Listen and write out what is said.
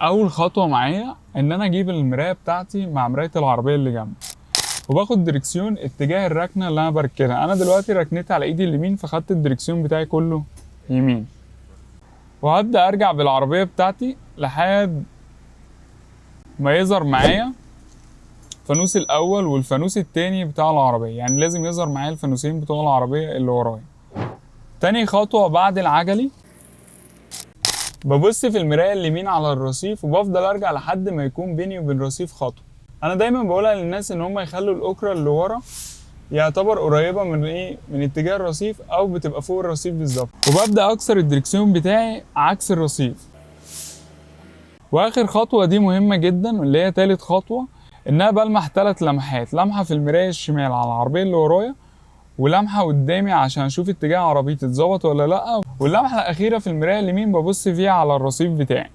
اول خطوة معايا ان انا اجيب المراية بتاعتي مع مراية العربية اللي جنبي، وباخد دركسيون اتجاه الركنه اللي انا بركنها. انا دلوقتي ركنتها على ايدي اليمين، فخدت الدركسيون بتاعي كله يمين، وهبدا ارجع بالعربية بتاعتي لحد ما يظهر معايا الفانوس الاول والفانوس التاني بتاع العربية. يعني لازم يظهر معايا الفانوسين بتوع العربية اللي ورايا. تاني خطوة بعد العجلي، ببص في المراية اليمين على الرصيف، وبفضل ارجع لحد ما يكون بيني وبين الرصيف خطوة. انا دايما بقولها للناس ان هم يخلوا الاكرة اللي ورا يعتبر قريبه من ايه، من اتجاه الرصيف، او بتبقى فوق الرصيف بالظبط. وببدا اكسر الدركسيون بتاعي عكس الرصيف. واخر خطوة دي مهمة جدا، واللي هي تالت خطوة، انها بلمح 3 لمحات: لمحه في المراية الشمال على العربية اللي ورايا، ولمحه قدامي عشان اشوف اتجاه عربيتي اتظبط ولا لا، واللمحه الاخيرة في المراية اليمين ببص فيها على الرصيف بتاعي.